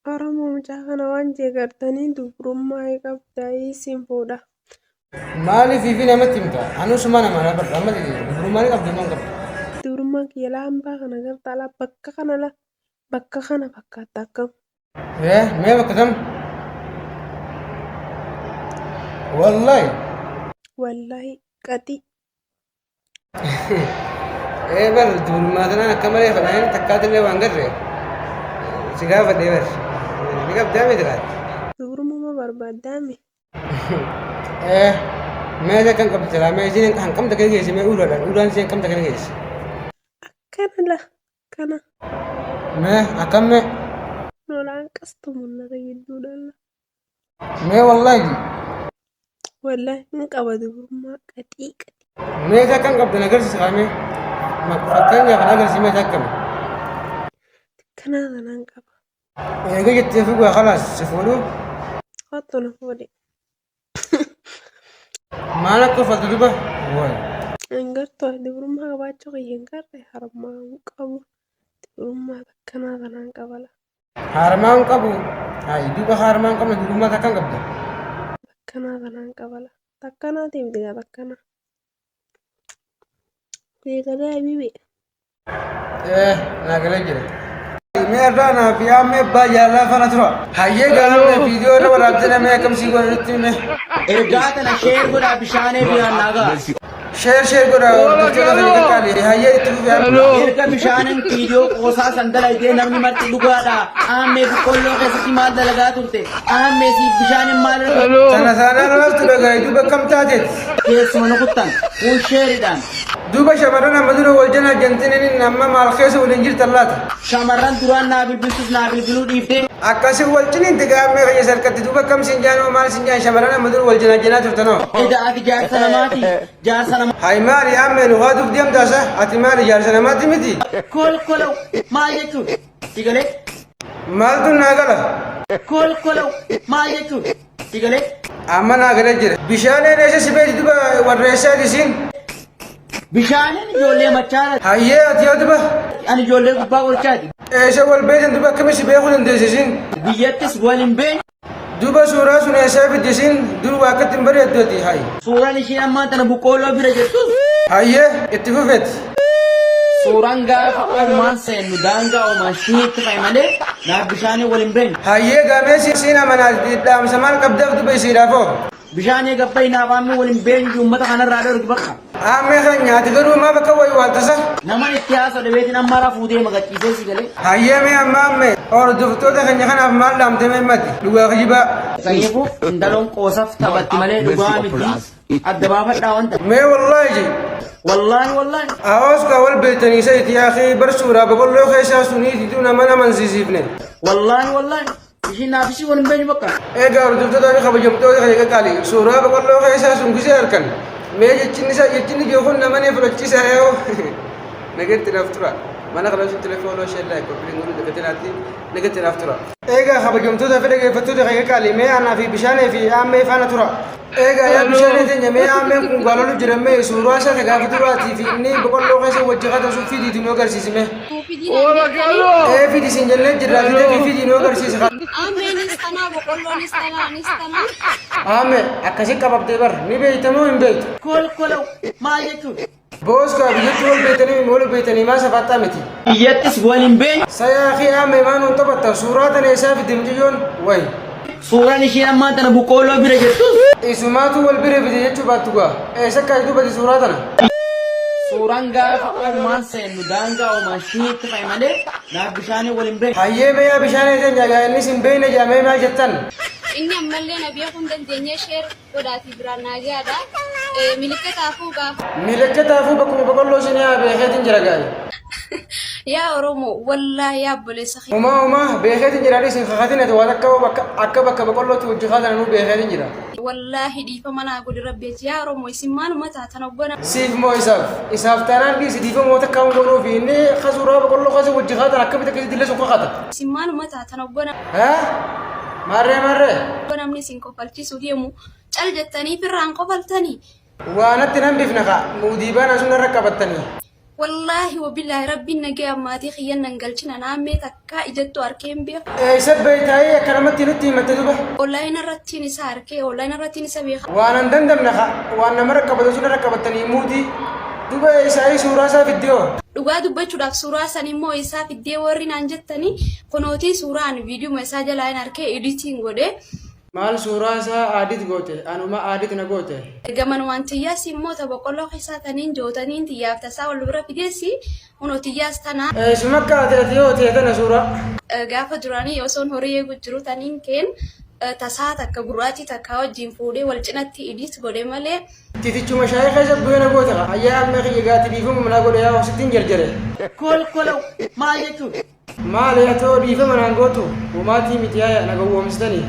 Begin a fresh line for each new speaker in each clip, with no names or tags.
Oromoo mucaa kana waan jeegartanii dubrummaa qabdaa siin fuudha.
Maaliif fi namatti himta? Anuu suma nama na barra amma dubrummaa ni qabdu moo hin qabdu?
Dubrummaan kiyya laambaa kana garta alaa bakka kana la bakka kana fakkaata akkam.
Ee mee bakka kam? Wallahi.
Wallahi qaxii.
Ee bar dubrummaa tanaan akka malee fadhaan takkaatillee waan garre si gaafadhe bar. Ni qabdaa miti laata?
Dubrummaa barbaaddaame.
Ee mee akka hin qabdu jalaa mee isiin hanqamta kana geessi mee uulaadhaan uulaan isiin hanqamta kana geessi.
Akkana la kana.
Mee akkam mee?
Lolaan qastu mul'ata gidduudhaan la.
Mee wallaahi.
Wallahi hin qaba dubrummaa qaxii qaxii.
Mee isa akkam qabdan agarsiisa kaa mee. Fakkeenyaaf na agarsiisi mee isa akkam.
Kanaa kanaan qaba.
Eega jettee fugaa kalaas si fuudhu.
Kottu na fuudhi.
Maal akka uffatu duba. Wayi.
Hin gartuu ati dubrummaa qabaachuu kiyya hin garre harmaa hin qabu. Dubrummaa akkanaa kanaan qaba la.
Harmaa hin qabu. Hayi duba harmaa hin qabne dubrummaa takka hin qabda.
Akkanaa kanaan qaba la. Takkanaa deemti gaa takkanaa. Eegalee habibi.
Eh, naa galee jira. Mee irraa naa fi ammee abbaa jaalalaa faana tura. Hayyee gaafne viidiyoo irra waraabdee namee akkam sii godha nutti hime.
Ergaa tana sheer godhaa bishaanee biraan naa ga'a.
Sheer sheer godha hordoftoota keenya qaqqaali. Hayyee itti fufi amma.
Erga bishaaneen viidiyoo qoosaa san dalagdee namni marti dhugaadha. Aammee boqqolloo keessatti maal dalagaa turte? Aammee siif bishaaneen maal irra
Tana taanaan maaltu dhagaye duuba akkam taateet?
Keessuma nu kuttan kun sheeridhaan.
Duuba shamarran amma dura wal jala jantiniin amma maal keessa waliin jirtan laata?
Shamarran duraan naa bilbiltus naa bilbiluu dhiiftee.
Akkasi wal ciniinti gaammee kiyya sarkatti duuba akkam siin jaanoo maal siin jaan shamarran amma dura wal jala janaa turtanoo?
Eda ati jaarsa namaati jaarsa namaa.
Hay maali ammee nu haaduuf deemtaasa ati maali jaarsa namaati miti?
Kolkolaw maal jechuun si galee?
Maaltu naa gala?
Kolkolaw maal jechuun si galee?
Amma naa galee jira. Bishaaneen eessa si beekti duba warra eessaati isiin?
Bishaaniin ijoollee machaara.
Hayyee ati yoo duba?
Ani ijoollee gubbaa qorichaati.
Eessa wal beektan duba akkami si beekuu dandeessi isiin?
Biyyattis wal hin beeknu.
Duba suuraa sun eessaa fidde isiin dur waa akkatti hin bareeddu ati hay.
Suuraan ishiin ammaan tana boqqoolloo bira jirtus.
Hayyee itti fufeeti.
Suuraan gaafa omaan seennu daangaa omaan shiniitti ka'e malee naaf bishaanii wal hin beeknu.
Hayyee gaamee siin amanaati dhaamsa maal qabdaaf duba isiidhaaf hoo?
Bishaan eega abbayi naaf aammee wal hin beenyu uummata kanarraa dhorki bakka.
Aammee kan nyaate garuu maaf akka wayi waaltasa?
Naman itti haasa dhabeetiin amma rafuu deema gachiisee si galee.
Hayyee mee amma ammee hordoftoota keenya kanaaf maal dhaamte mee mati dhugaa kijibaa.
Saniifuu intaloon qoosaf taphatti malee dhugaa miti adda baafadhaa wanta.
Mee wallaahi ji.
Wallaahi wallaahi.
Awoos kaa wal beektanii isa itti yaakii bar suuraa boqolloo keessaa suniititu nama namansiisiifne.
Wallaahi wallaahi. Ishiin naaf ishii wal hin beeknu bakka.
Egaa hordoftoota fi kabajamtoota keenya qaqqaali suuraa boqolloo keessaa sun gisee harkan mee jechinni isaa jechinni jiru kun nama ni fudhachiisa yoo nagatti naaf tura mana kana sun telefoonoo ishee laayik qophiin godhu dagattinaatti nagatti naaf tura. Egaa kabajamtoota fi dhaggeeffattoota keenya qaqqaali mee anaa fi bishaanee fi aammee faana tura. Egaa yaa bishaanee teenya mee aammeen kun gaalolu jira mee suuraa isaa ta gaafa duraatii fi inni boqolloo keessa wajji katan sun fidiitu nu agarsiisi mee. Ee fidi siin jennee jirra fidee fi fidii nu agarsiisi.
Ammeenis tanaa boqqolloonis tanaa anis tanaa.
Aammee akkasi qababdee bar ni beeyta moo hin beeytu?
Kolkolaw maal jechuun?
Boos kaa biyyatti wal beeytanii wal beeytanii maa safaxxaa miti.
Biyyattis wal hin beeknu.
Sayaa fi aammee maa nuun taphatta suuraa tana eessaa fidde mucayyoon wayi.
Suuraan ishiin ammaan tana boqqoolloo bira jirtus.
Isumaatu wal bira fide jechuu baattu gaa. Eessa akka dubbate suuraa tana?
Suuraan gaafa omaan seennu daangaa omaan shiniitti ka'e malee naaf bishaanii wal hin beeknu.
Hayyee mee yaa bishaanee teenya gaa innis hin beekne jaa mee maal jettan?
Inni ammallee na beekuu hin dandeenye sheer godhaatii biraan naa gahaadha. Milikkataafuu gaafa.
Milikkataafuu bakkuma boqqolloo isin yaa beekeetiin jira gaayi.
Yaa Oromoo wallaahi yaa obboleessa kiyya.
Homaa homaa beekeetiin jira dhiisin kakatin ati waan akka bakka akka bakka boqqollootti wajji kaatan anuu beekeetiin jira.
Wallaahi dhiifama naa godhi rabbi jecha yaa Oromoo isin maaluma taatan hoggana.
Siif moo isaaf isaaf taanaan dhiisi dhiifama wata kaa'uun godhuufi inni kasuuraa boqqolloo kaasa wajji kaatan akkamitti akkasitti dillee sun kakata.
Isin maaluma taatan hoggana.
Haa? Maarree maarree.
Namni isin kofalchiisuu deemu cal jettanii firraan kofaltanii.
Waa natti nan bifne kaa muudii baanaa sun narra qabattanii.
Wallaahi wabillaahi rabbiin nagayaan maatii kiyyan nan galchina naammee takkaa ijattu arkee hin beeku.
Eessa beektaayee akka namatti nutti himatte duba?
Online irrattiin isa arkee online irrattiin isa beeka.
Waan hin dandamne ka waan nama rakkabatu sun rakkabattanii muudii. Duba eessaayii suuraa isaa fiddee hoo?
Dhugaa dubbachuudhaaf suuraa san immoo isaa fiddee warri naan jettanii kunootii suuraan viidiyuma isaa jalaa hin arkee editing godhee.
Maal suuraa isaa aadit goote anuma aadit na goote.
Gamanumaan tiyyaas immoo ta boqqolloo keessaa taniin jootaniin tiyyaaf tasaa wal bira fideessi kunoo tiyyaas tana.
Eessuma akka ati ati yoo ta'e tana suuraa.
Gaafa duraanii osoon horii eegu jiru taniin keen tasaa takka gurraachii takka wajjin fuudhee wal cinatti edit godhe malee.
Titichuma shaayii keessa bu'ee na goota ka. Ayyaa amma kiyya gaati dhiifama manaa godhe yaa sittiin jarjare.
Kolkolow maal jechuudha?
Maali atoo dhiifama naan gootu? Homaatii miti yaaya na gowwoomsitanii.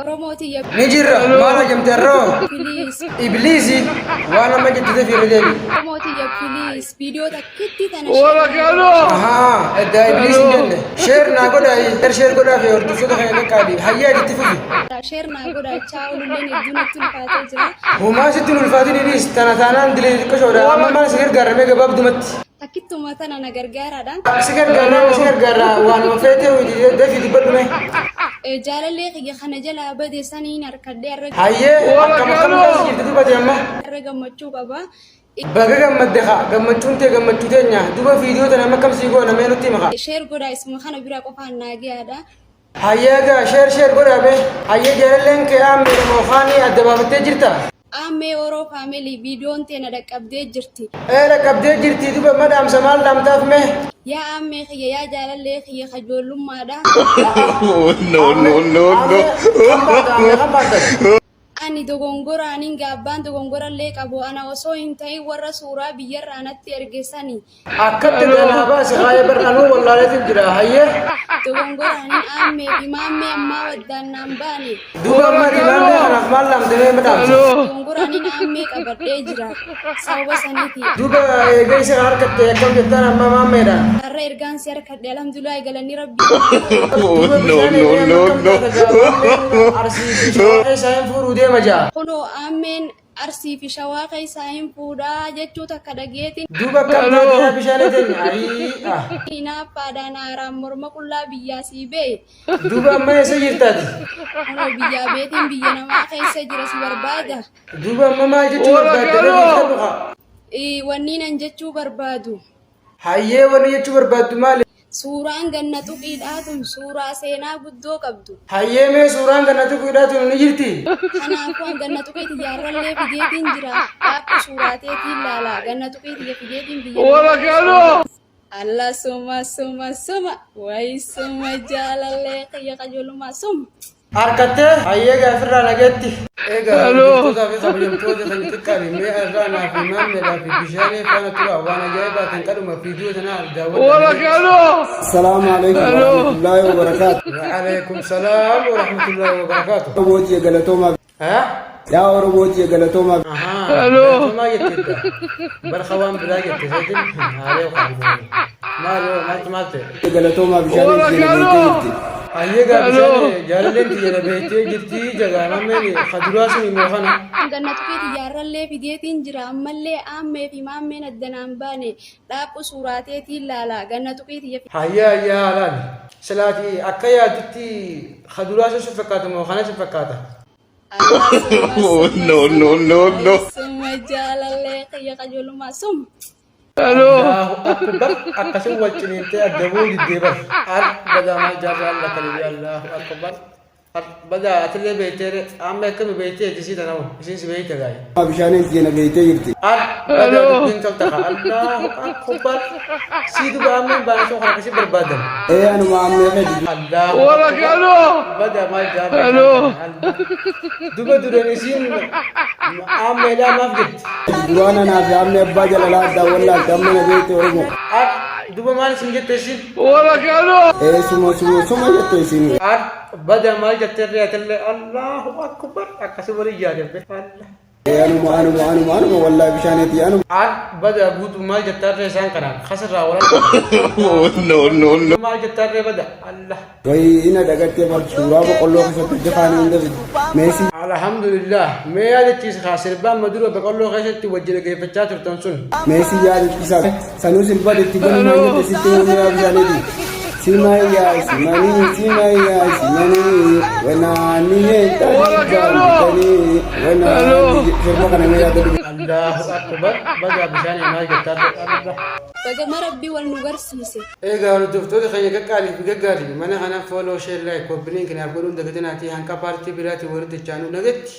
Oromoo tiyya
Ni jirra maal hajamte har'oo?
please.
Ibliisi waan amma jette dafii irra deebi.
Oromoo tiyya please viidiyoo takkitti tana share
Ahaa eddaa ibliis hin jenne. Sheer naa godhaa sheer sheer godhaa fi hordoftoota keenya qaqqaabi. Hayyaa itti fufi.
Share naa godhaachaa oolulleen hedduu natti ulfaatee jira.
Homaa sitti hin ulfaatin ibliis tana taanaan dilee xiqqashoodha. Amma maal si gargaaramee gabaabdumatti.
Takkittuma tana na gargaaraadha.
Si gargaarraa si gargaarraa waanuma feetee hojii dafii dubbadhu mee.
Jaalallee kiyya kana jalaa bade saniin harkadhee har'a
Hayyee akkam akkam keessa jirti dubbate amma.
har'a gammachuu qaba.
Baga gammadde kaa gammachuun tee gammachuu teenya duba viidiyoo tana amma akkam sii goona mee nutti hima kaa.
Share godhaa isuma kana bira qofaan naa gahaadha.
Hayyee egaa share share godhaa mee. Hayyee jaalalleen kee aammee moo kaanii adda baafattee jirta?
Aammee Oro Family viidiyoon tee na dhaqqabdee jirti.
Ee dhaqqabdee jirti duba ma dhaamsa maal dhaamtaaf mee?
Yaa aammee kiyya yaa jaalallee kiyya ka ijoollummaadha.
No, no, no, no.
Kam baata aammee kam baata?
Ani dogongoraanin gaabbaan dogongorallee qabu ana osoo hin ta'in warra suuraa biyyarraa natti erge sani.
Akkatti ganaa baase haaya bar anuu wallaaleetiin jira hayyee.
Dogongoraanin aammee fi maammee ammaa waddaan naan baane.
Duuba amma ati maammee kanaaf maal dhaamte mee madhaamsa.
Dogongoraanin aammee qabadhee jira sababa saniiti.
Duuba eega isa harkatte akkam jettaan amma maammeedhaan.
Har'a ergaan si harkadhe alhamdulillah galanni rabbii.
Duuba
No,
bishaan
no,
eegee
no,
amma akkam
no.
taata gaa maammeen arsii fi shawaa keessaa hin fuudhuu deema jaa.
Kunoo aammeen Arsii fi Shawaa keessaa hin fuudhaa jechuu takka dhageetiin.
Duuba akkam taate yaa bishaan eteen ayii ah.
Hinaaffaadhaan aaraan morma qullaa biyyaa sii ba'e.
Duuba amma eessa jirta ati?
Kunoo biyyaa beetiin biyya namaa keessa jira si barbaada.
Duuba amma maal jechuu barbaadde mee ibsadhu kaa.
Wanniin an jechuu barbaadu.
Hayyee wanni jechuu barbaaddu maali?
Suuraan ganna tuqiidhaa tun suuraa seenaa guddoo qabdu.
Hayyee mee suuraan ganna tuqiidhaa tun ni jirti?
Kanaafuu an ganna tuqii tiyya har'allee fideetiin jira. Dhaabbu suuraa teetiin laala. Ganna tuqii tiyya fideetiin biyya namaa. Alla suma suma suma wayi suma jaalallee kiyya qajeelummaa suma.
Harkattee hayyee egaa ofirraa nageetti. Egaa hordoftoota fi kabajamtoota kan xiqqaani mee irraa naa fi maammeedhaa fi bishaanee faana tura waan ajaa'ibaa kan qadhuma viidiyoo tanaa daawwadhaa.
Assalamu alaikum warahmatullahi wabarakatuh.
Wa'alaikum salaam wa rahmatullahi wa barakatuh.
Oromootii galatoomaa.
Haa?
Yaa Oromootii galatoomaa.
Ahaa. Galatoomaa jetteetta. Barka waan biraa jette seetin haaree qabu. Maal yoo maaltu maal ta'e?
Galatoomaa bishaan ishee beektee jirti.
Hayyee gaa bishaan jaalalleen tiyya na beektee jirti jagaa mammeen kaduraa sun immoo kana.
Ganna tuqii tiyyaarrallee fideetiin jira ammallee aammee fi maammeen addanaan baane dhaaphu suuraateetiin laala ganna tuqii tiyya
Hayyee hayyee haa laali. Silaati akka yaaddutti kaduraa sun si fakkaata moo kana si fakkaata?
No, no, no, no.
Suma jaalallee kiyya qajeelummaa suma.
Allahu akbar akkasin wal ciniintee adda bu'uu diddee bar. Ar badaa maal jaarraa alla kalbii Allahu akbar. Ar badaa atillee beektee amma akkami beektee isii tana hoo isiin si beekte gaa'e.
Bishaan ishee na beektee jirti.
Ar badaa dubbiin tolta kaa Allahu akbar. Sii duba amma hin baane sun kana akkasii barbaadan.
Ee anuma ammee fedhi.
Allahu akbar. Badaa maal jaarraa Duba duran isiin ammeedhaa maaf jetti.
Duraan anaa fi ammee abbaa jalalaa addaan wallaalte amma na beekte Oromoo.
Ar duba maal isin jette isin?
Ee suma suma suma jette isin.
Ar bada maal jette irree atillee Allahu akbar akkasii walii yaadabbe. Allah.
Anuma anuma anuma anuma wallaahi bishaaniiti anuma.
An bada guutuu maal jettaarree isaan kanaan kasirraa walan
Oh, no, no, no.
maal jettaarree bada Allah.
Wayii ina dhagattee bar suuraa boqqolloo keessatti hojjetaan hunda fidi. Meesii.
Alhamdulillah mee yaadachiisa kaa sirbaan madura boqqolloo keessatti wajji dhageeffachaa turtan sun.
Meesii yaadachiisaa sanuu sirbaa itti galu maal jette sitti himuu bishaaniiti. Simayyaa simanii simayyaa simanii wanaanii tanii wanaanii sirba kana mee yaadadhu.
Allahu akbar baga bishaan maal jettaa Allah.
Bagama Rabbii wal nu garsiise.
Egaa hordoftoota keenya qaqqaalii fi gaggaarii mana kana follow, share, like, copy link naaf godhuun dagatinaatii hanqa paartii biraatiin walitti chaanuu nagatti.